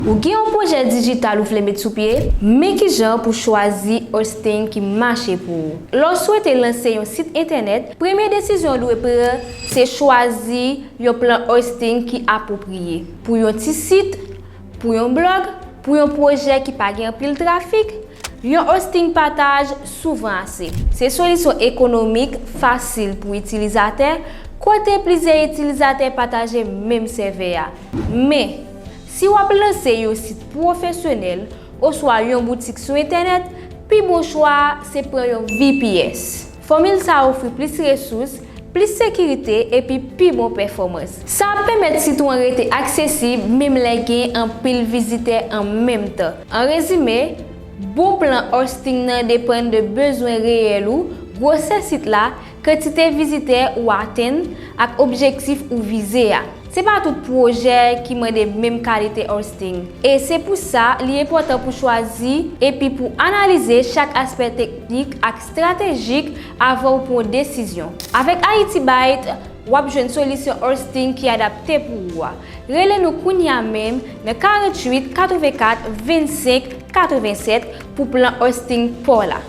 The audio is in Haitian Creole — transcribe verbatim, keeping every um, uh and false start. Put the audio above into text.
Ou gen yon pwojè dijital ou vle met sou pye? Men kijan pou chwazi hosting ki mache pou ou. Lè w swete lanse yon sit entènèt, premye desizyon w dwe pran se chwazi yon plan hosting ki apwopriye. Pou yon ti sit, pou yon blòg, pou yon pwojè ki pa gen anpil trafik, yon hosting pataj souvan ase. Se solisyon ekonomik, fasil pou itilizatè, kote plizyè itilizatè pataje menm sèvè a. Men, si w ap lanse yon sit pwofesyonèl oswa yon boutik sou entènèt, pi bon chwa a se pran yon V P S. Fòmil sa a ofri plis resous, plis sekirite epi pi bon pèfòmans. Sa ap pèmèt sit ou an rete aksesib menm lè gen anpil vizitè an menm tan. An rezime, bon plan hosting nan depann de bezwen reyèl ou, gwosè sit la, kantite vizitè ou atenn, ak objektif ou vize a. Se pa tout pwojè ki mande menm kalite hosting, e se pou sa li enpòtan pou chwazi epi pou analize chak aspè teknik ak estratejik avan ou pran yon desizyon. Avèk Haiti Byte, w ap jwenn solisyon hosting ki adapte pou ou a. Rele nou kounye a menm nan karanntuit katrevenkat vennsenk katrevennsèt pou plan hosting pa w la.